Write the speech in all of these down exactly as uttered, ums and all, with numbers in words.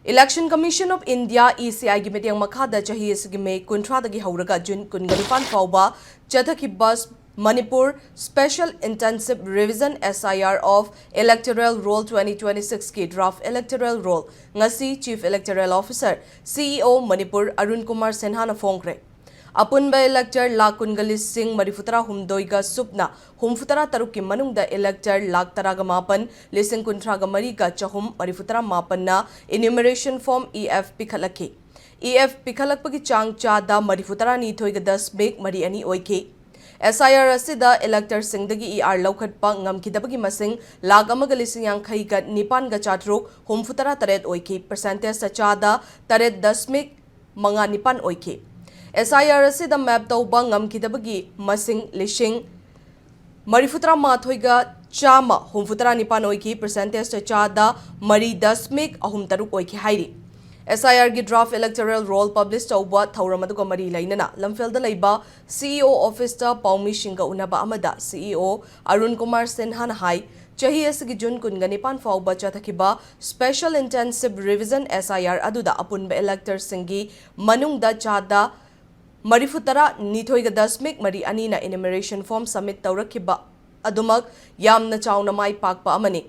Election Commission of India, E C I ꯒꯤ ꯃꯤꯠꯌꯦꯡ ꯃꯈꯥꯗ ꯆꯍꯤ ꯑꯁꯤꯒꯤ ꯃꯦ ꯀꯨꯟꯊ꯭ꯔꯥꯗꯒꯤ ꯍꯧꯔꯒ ꯖꯨꯟ ꯀꯨꯟꯒ ꯅꯤꯄꯥꯟ ꯐꯥꯎꯕ ꯆꯠꯊꯈꯤꯕ Manipur Special Intensive Revision, S I R, of Electoral Roll twenty twenty-six ꯀꯤ draft electoral roll ꯉꯁꯤ Chief Electoral Officer, C E O, Manipur Arun Kumar ꯁꯤꯟꯍꯥꯅ ꯐꯣꯡꯈ꯭ꯔꯦ꯫ ꯑꯄꯨꯟꯕ elector ꯂꯥꯈ ꯀꯨꯟꯒ ꯂꯤꯁꯤꯡ ꯃꯔꯤꯐꯨꯇꯔꯥ ꯍꯨꯝꯗꯣꯏꯒ ꯁꯨꯞꯅ ꯍꯨꯝꯐꯨꯇꯔꯥ ꯇꯔꯨꯛꯀꯤ ꯃꯅꯨꯡꯗ elector ꯂꯥꯈ ꯇꯔꯥꯒ ꯃꯥꯄꯟ ꯂꯤꯁꯤꯡ ꯀꯨꯟꯊ꯭ꯔꯥꯒ ꯃꯔꯤꯒ ꯆꯍꯨꯝ ꯃꯔꯤꯐꯨꯇꯔꯥ ꯃꯥꯄꯟꯅ enumeration form, E F, ꯄꯤꯈꯠꯂꯛꯈꯤ꯫ E F ꯄꯤꯈꯠꯂꯛꯄꯒꯤ ꯆꯥꯡ ꯆꯥꯗ ꯃꯔꯤꯐꯨꯇꯔꯥꯅꯤꯊꯣꯏꯒ ꯗꯁꯃꯤꯛ ꯃꯔꯤ ꯑꯅꯤ ꯑꯣꯏꯈꯤ꯫ S I R ꯑꯁꯤꯗ electorꯁꯤꯡꯗꯒꯤ E R ꯂꯧꯈꯠꯄ ꯉꯝꯈꯤꯗꯕꯒꯤ ꯃꯁꯤꯡ ꯂꯥꯈ ꯑꯃꯒ ꯂꯤꯁꯤꯡ ꯌꯥꯡꯈꯩꯒ ꯅꯤꯄꯥꯟꯒ ꯆꯥꯇ꯭ꯔꯨꯛ ꯍꯨꯝꯐꯨꯇꯔꯥ ꯇꯔꯦꯠ ꯑꯣꯏꯈꯤ, percentageꯇ ꯆꯥꯗ ꯇꯔꯦꯠ ꯗꯁꯃꯤꯛ ꯃꯉꯥ ꯅꯤꯄꯥꯟ ꯑꯣꯏꯈꯤ꯫ S I R ꯑꯁꯤꯗ map ꯇꯧꯕ ꯉꯝꯈꯤꯗꯕꯒꯤ ꯃꯁꯤꯡ ꯂꯤꯁꯤꯡ ꯃꯔꯤꯐꯨꯇꯔꯥ ꯃꯥꯊꯣꯏꯒ ꯆꯥꯝꯃ ꯍꯨꯝꯐꯨꯇꯔꯥ ꯅꯤꯄꯥꯟ ꯑꯣꯏꯈꯤ, percentageꯇ ꯆꯥꯗ ꯃꯔꯤ ꯗꯁꯃꯤꯛ ꯑꯍꯨꯝ ꯇꯔꯨꯛ ꯑꯣꯏꯈꯤ ꯍꯥꯏꯔꯤ꯫ S I R ꯒꯤ draft electoral roll publish ꯇꯧꯕ ꯊꯧꯔꯝ ꯑꯗꯨꯒ ꯃꯔꯤ ꯂꯩꯅꯅ ꯂꯝꯐꯦꯜꯗ ꯂꯩꯕ C E O officeꯇ ꯄꯥꯎꯃꯤꯁꯤꯡꯒ ꯎꯅꯕ ꯑꯃꯗ C E O Arun Kumar ꯁꯤꯟꯍꯥꯅ ꯍꯥꯏ, ꯆꯍꯤ ꯑꯁꯤꯒꯤ ꯖꯨꯟ ꯀꯨꯟꯒ ꯅꯤꯄꯥꯟ ꯐꯥꯎꯕ ꯆꯠꯊꯈꯤꯕ Special Intensive Revision, S I R, ꯑꯗꯨꯗ ꯑꯄꯨꯟꯕ electorꯁꯤꯡꯒꯤ ꯃꯅꯨꯡꯗ ꯆꯥꯗ ꯃꯔꯤꯐꯨꯇꯔꯥ ꯅꯤꯊꯣꯏꯒ ꯗꯁꯃꯤꯛ ꯃꯔꯤ ꯑꯅꯤꯅ enumeration form submit ꯇꯧꯔꯛꯈꯤꯕ ꯑꯗꯨꯃꯛ ꯌꯥꯝꯅ ꯆꯥꯎꯅ ꯃꯥꯏ ꯄꯥꯛꯄ ꯑꯃꯅꯤ꯫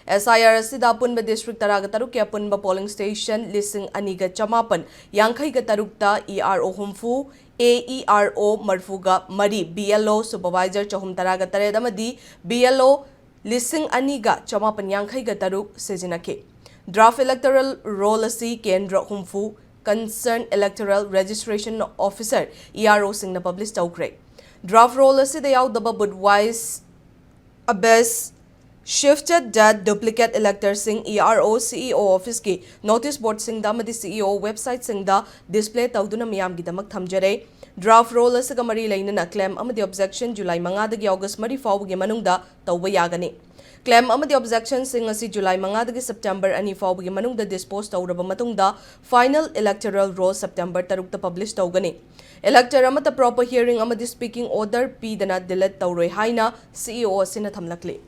S I R ꯑꯁꯤꯗ ꯑꯄꯨꯟꯕ district ꯇꯔꯥꯒ ꯇꯔꯨꯛꯀꯤ ꯑꯄꯨꯟꯕ polling station ꯂꯤꯁꯤꯡ ꯑꯅꯤꯒ ꯆꯃꯥꯄꯟ ꯌꯥꯡꯈꯩꯒ ꯇꯔꯨꯛꯇ E R O ꯍꯨꯝꯐꯨ, A E R O ꯃꯔꯤꯐꯨꯒ ꯃꯔꯤ, B L O supervisor ꯆꯍꯨꯝ ꯇꯔꯥꯒ ꯇꯔꯦꯠ ꯑꯃꯗꯤ B L O ꯂꯤꯁꯤꯡ ꯑꯅꯤꯒ ꯆꯃꯥꯄꯟ ꯌꯥꯡꯈꯩꯒ ꯇꯔꯨꯛ ꯁꯤꯖꯤꯟꯅꯈꯤ꯫ Draft electoral roll ꯑꯁꯤ ꯀꯦꯟꯗ꯭ꯔ ꯍꯨꯝꯐꯨ, concerned electoral registration officer, E R Oꯁꯤꯡꯅ publish ꯇꯧꯈ꯭ꯔꯦ꯫ Draft roll ꯑꯁꯤꯗ ꯌꯥꯎꯗꯕ booth wise absent, shifted dead, duplicate electorꯁꯤꯡ E R O, C E O officeꯀꯤ notice boardꯁꯤꯡꯗ ꯑꯃꯗꯤ C E O websiteꯁꯤꯡꯗ display ꯇꯧꯗꯨꯅ ꯃꯤꯌꯥꯝꯒꯤꯗꯃꯛ ꯊꯝꯖꯔꯦ꯫ Draft roll ꯑꯁꯤꯒ ꯃꯔꯤ ꯂꯩꯅꯅ claim ꯑꯃꯗꯤ objection July ꯃꯉꯥꯗꯒꯤ August ꯃꯔꯤ ꯐꯥꯎꯕꯒꯤ ꯃꯅꯨꯡꯗ ꯇꯧꯕ ꯌꯥꯒꯅꯤ꯫ Claim ꯑꯃꯗꯤ objectionꯁꯤꯡ ꯑꯁꯤ July ꯃꯉꯥꯗꯒꯤ September ꯑꯅꯤ ꯐꯥꯎꯕꯒꯤ ꯃꯅꯨꯡꯗ dispose ꯇꯧꯔꯕ ꯃꯇꯨꯡꯗ final electoral roll September ꯇꯔꯨꯛꯇ publish ꯇꯧꯒꯅꯤ꯫ Elector ꯑꯃꯠꯇ proper hearing ꯑꯃꯗꯤ speaking order ꯄꯤꯗꯅ delete ꯇꯧꯔꯣꯏ ꯍꯥꯏꯅ C E O ꯑꯁꯤꯅ ꯊꯝꯂꯛꯂꯤ꯫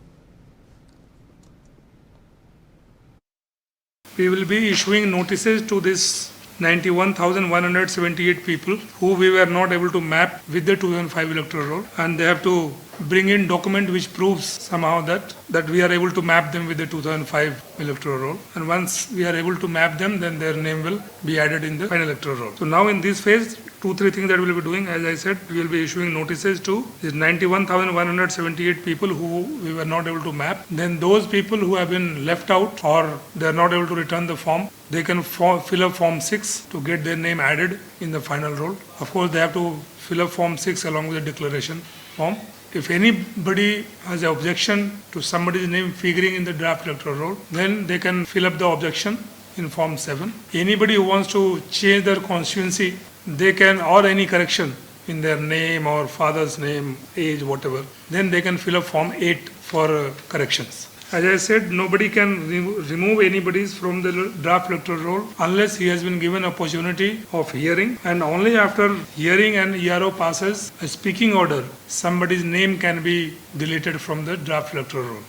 We will be issuing notices to this ninety-one thousand one hundred seventy-eight people who we were not able to map with the two thousand five electoral roll, and they have to bring in document which proves somehow that, that we are able to map them with the two thousand five electoral roll. And once we are able to map them, then their name will be added in the final electoral roll. So now in this phase, two, three things that we'll be doing. As I said, we will be issuing notices to these ninety-one thousand one hundred seventy-eight people who we were not able to map. Then those people who have been left out or they are not able to return the form, they can fo-, fill up form six to get their name added in the final roll. Of course, they have to fill up form six along with the declaration form. If anybody has an objection to somebody's name figuring in the draft electoral roll, then they can fill up the objection in form seven. Anybody who wants to change their constituency, they can, or any correction in their name or father's name, age, whatever, then they can fill up form eight for uh, corrections. As I said, nobody can re-, remove anybody's from the draft electoral roll unless he has been given opportunity of hearing, and only after hearing and E R O passes a speaking order, somebody's name can be deleted from the draft electoral roll.